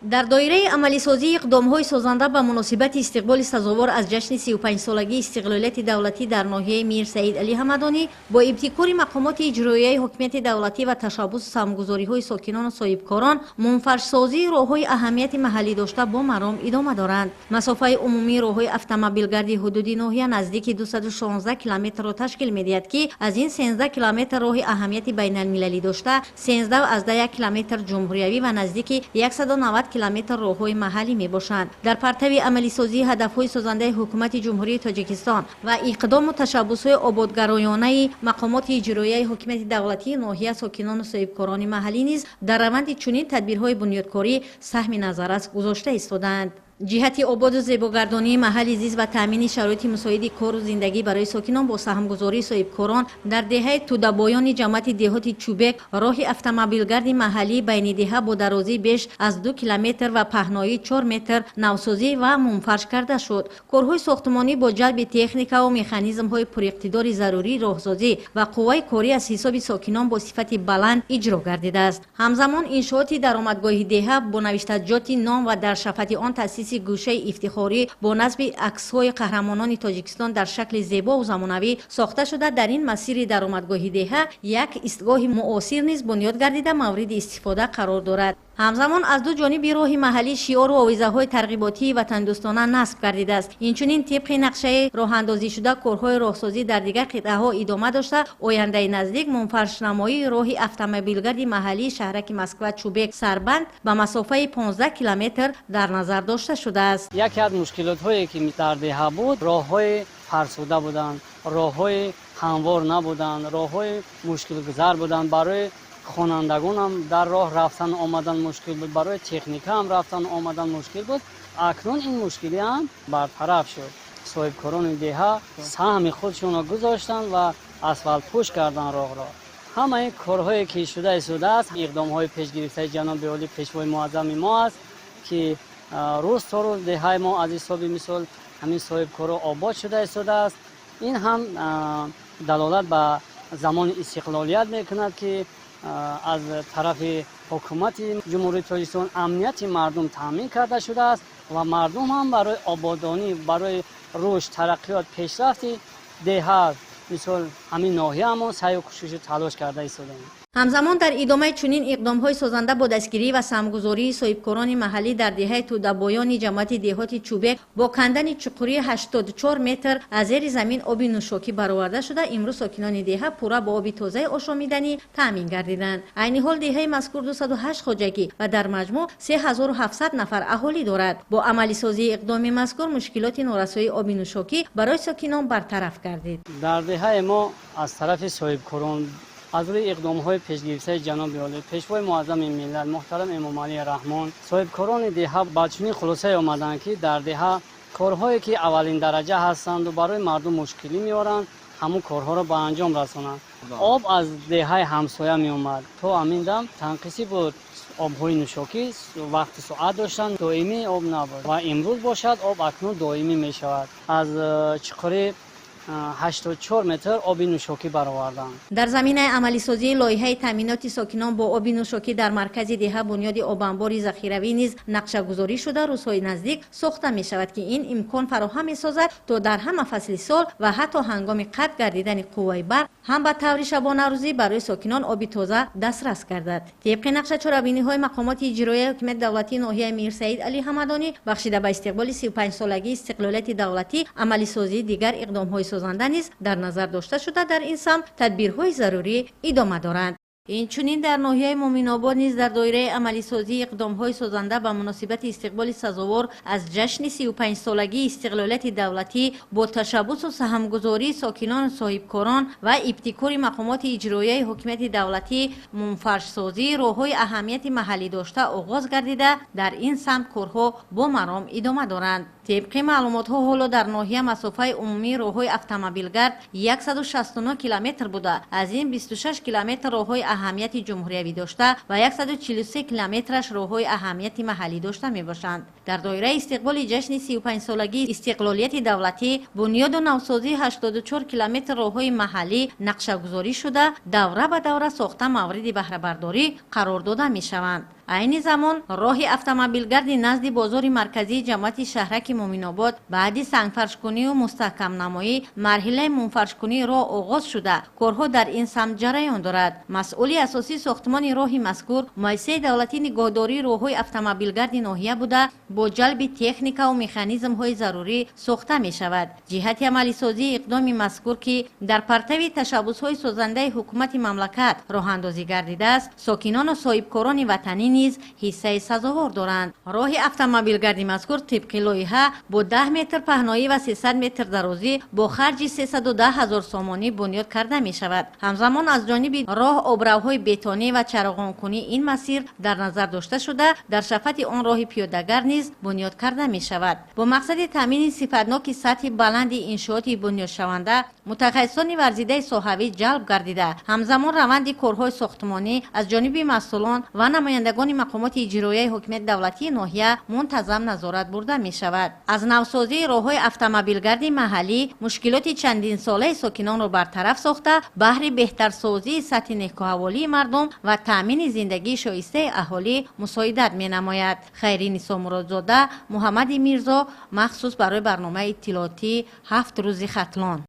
Дар доираи амалисозии иқдомҳои созанда ба муносибати истиқболи сазовор аз ҷашни 35-солагии истиқлолияти давлатӣ дар ноҳияи Мир Саид Алӣ Ҳамадонӣ бо ибтикори мақомоти иҷроияи ҳокимияти давлатӣ ва ташаббусу саҳмгузориҳои сокинону соҳибкорон мунфаршсозии роҳҳои аҳамияти маҳаллӣ дошта бо маром идома доранд. Масофаи умумии роҳҳои автомобилгарди ҳудуди ноҳия наздики 216 километрро ташкил медиҳад, ки аз ин 13 километр роҳи аҳамияти байналмилалӣ дошта, 13,1 километр ҷумҳуриявӣ ва наздики 190 километр роҳҳои маҳаллӣ мебошанд. Дар партави амалисозии ҳадафҳои созандаи Ҳукумати Ҷумҳурии Тоҷикистон ва иқдому ташаббусҳои ободгароёнаи мақомоти иҷроияи ҳокимияти давлатии ноҳия, сокинону соҳибкорони маҳаллӣ низ дар раванди чунин тадбирҳои бунёдкорӣ саҳми назаррас гузошта истодаанд. Ҷиҳати ободу зебогардонии маҳалли зист ва таъмини шароити мусоиди кору зиндагӣ барои сокинон бо саҳмгузории соҳибкорон дар деҳаи Тӯдабоёни ҷамоати деҳоти Чӯбек роҳи автомобилгарди маҳаллии байни деҳа бо дарозии беш аз 2 километр ва паҳноии 4 метр навсозӣ ва мунфарш карда шуд. Корҳои сохтмонӣ бо ҷалби техникаву механизмҳои пуриқтидори зарурии роҳсозӣ ва қувваи корӣ аз ҳисоби сокинон бо сифати баланд иҷро гардидааст. Ҳамзамон, иншооти даромадгоҳи деҳа бо навиштаҷоти ном ва дар шафати он таъсиси гӯшаи ифтихорӣ бо насби аксҳои қаҳрамонони Тоҷикистон дар шакли зебову замонавӣ сохта шуда, дар ин масири даромадгоҳи деҳа як истгоҳи муосир низ бунёд гардида, мавриди истифода қарор дорад. Ҳамзамон, аз ду ҷониби роҳи маҳаллӣ шиору овезаҳои тарғиботии ватандӯстона насб гардидааст. Инчунин, тибқи нақшаи роҳандозишуда, корҳои роҳсозӣ дар дигар қитъаҳо идома дошта, ояндаи наздик мунфаршнамоии роҳи автомобилгарди маҳаллии шаҳраки Москва Чӯбек Сарбанд ба масофаи 15 километр дар назар дошта шудааст. Яке аз мушкилотҳое, ки дар деҳа буд, роҳҳои фарсуда буданд, роҳҳои ҳамвор набуданд, роҳҳои мушкилгузар буданд. Барои хонандагонам дар роҳ рафтан омадан мушкил буд, барои техникаам рафтан омадан мушкил буд. Акнун ин мушкилиам бартараф шуд. Соҳибкорони деҳа саҳми худшонро гузоштанд ва асфалтпӯш карданд роҳро. Ҳамаи корҳое, ки шуда истодааст, иқдомҳои пешгирифтаи ҷаноби олӣ, Пешвои муаззами мо аст, ки рӯз то рӯз деҳаи мо аз ҳисоби мисол ҳамин соҳибкоро обод шуда истодааст. Ин ҳам далолат ба замони истиқлолият мекунад, ки аз тарафи ҳукумати Ҷумҳурии Тоҷикистон амнияти мардум таъмин карда шудааст ва мардум ҳам барои ободонӣ, барои рушд, тараққиёт, пешрафти деҳа, мисол ҳамин ноҳияамон саъю кӯшишу талош карда истодаем. Ҳамзамон, дар идомаи чунин иқдомҳои созанда бо дастгирӣ ва саҳмгузории соҳибкорони маҳаллӣ дар деҳаи Тӯдабоёни ҷамоати деҳоти Чӯбек бо кандани чуқурии 84 метр аз зери замин оби нӯшокӣ бароварда шуда, имрӯз сокинони деҳа пурра бо оби тозаи ошомиданӣ таъмин гардиданд. Айни ҳол деҳаи мазкур 208 хоҷагӣ ва дар маҷмӯъ 3700 нафар аҳолӣ дорад. Бо амалисозии иқдоми мазкур мушкилоти норасоии оби нӯшокӣ барои сокинон бартараф гардид. Дар деҳаи мо аз тарафи соҳибкорон, аз рӯи иқдомҳои пешгирифтаи ҷаноби олӣ, Пешвои муаззами миллат муҳтарам Эмомалӣ Раҳмон, соҳибкорони деҳа ба чунин хулосае омаданд, ки дар деҳа корҳое, ки аввалин дараҷа ҳастанду барои мардум мушкилӣ меоранд, ҳамун корҳоро ба анҷом расонанд. Об аз деҳаи ҳамсоя меомад. То ҳамин дам танқисӣ буд, обҳои нӯшокӣ вақти соат доштанд, доимӣ об набуд ва имрӯз бошад, об акнун доимӣ мешавад. Аз чуқурӣ 84 метр оби нӯшокӣ бароварданд. Дар заминаи амалисозии лоиҳаи таъминоти сокинон бо оби нӯшокӣ дар маркази деҳа бунёди обанбори захиравӣ низ нақшагузорӣ шуда, рӯзҳои наздик сохта мешавад, ки ин имкон фароҳам месозад, то дар ҳама фасли сол ва ҳатто ҳангоми қатъ гардидани қувваи барқ ҳам ба таври шабонарӯзӣ барои сокинон оби тоза дастрас гардад. Тибқи нақша чорабиниҳои мақомоти иҷроияи ҳокимияти давлатии ноҳияи Мирсаид Алӣ Ҳамадонӣ бахшида ба истиқболи 35-солагии истиқлолияти давлатӣ амалисозии дигар иқдомҳои созанда низ дар назар дошта шуда, дар ин самт тадбирҳои зарурӣ идома доранд. Инчунин, дар ноҳияи Муъминобод низ дар доираи амалисозии иқдомҳои созанда ба муносибати истиқболи сазовор аз ҷашни 35-солагии истиқлолияти давлатӣ бо ташаббусу саҳмгузории сокинону соҳибкорон ва ибтикори мақомоти иҷроияи ҳокимияти давлатӣ мунфаршсозии роҳҳои аҳамияти маҳаллӣ дошта оғоз гардида, дар ин самт корҳо бо маром идома доранд. Тибқи маълумотҳо, ҳоло дар ноҳия масофаи умумии роҳҳои автомобилгард 169 километр буда, аз ин 26 километр роҳҳои аҳамияти ҷумҳуриявӣ дошта ва 143 километраш роҳҳои аҳамияти маҳаллӣ дошта мебошанд. Дар доираи истиқболи ҷашни 35-солагии истиқлолияти давлатӣ бунёду навсозии 84 километр роҳҳои маҳаллӣ нақшагузорӣ шуда, давра ба давра сохта, мавриди баҳрабардорӣ қарор дода мешаванд. Айни замон роҳи автомобилгарди назди бозори марказии ҷамоати шаҳраки Муъминобод баъди сангфаршкунию мустаҳкамнамоӣ марҳилаи мумфаршкунии роҳ оғоз шуда, корҳо дар ин самт ҷараён дорад. Масъули асосии сохтмони роҳи мазкур муассисаи давлатии нигоҳдории роҳҳои автомобилгарди ноҳия буда, бо ҷалби техникаву механизмҳои зарурӣ сохта мешавад. Ҷиҳати амалисозии иқдоми мазкур, ки дар партави ташаббусҳои созандаи ҳукумати мамлакат роҳандозӣ гардидааст, сокинону соҳибкорони ватанӣ низ ҳиссаи сазовор доранд. Роҳи автомобилгарди мазкур тибқи лоиҳа бо 10 метр паҳноӣ ва 300 метр дарозӣ бо харҷи 310 ҳазор сомонӣ бунёд карда мешавад. Ҳамзамон аз ҷониби роҳ обравҳои бетонӣ ва чароғонкунии ин масир дар назар дошта шуда, дар шафати он роҳи пиёдагард низ бунёд карда мешавад. Бо мақсади таъмини сифатноки сатҳи баланди иншооти бунёдшаванда мутахассисони варзидаи соҳавӣ ҷалб гардида, ҳамзамон раванди корҳои сохтмонӣ аз ҷониби масъулон ва намояндагони мақомоти иҷроияи ҳокимияти давлатии ноҳия мунтазам назорат бурда мешавад. Аз навсозии роҳҳои автомобилгарди маҳаллӣ мушкилоти чандинсолаи сокинонро бартараф сохта, баҳри беҳтарсозии сатҳи некуҳаволии мардум ва таъмини зиндагии шоистаи аҳолӣ мусоидат менамояд. Хайринисо Муродзода, Муҳаммади Мирзо, махсус барои барномаи иттилоотии «Ҳафт рӯзи Хатлон».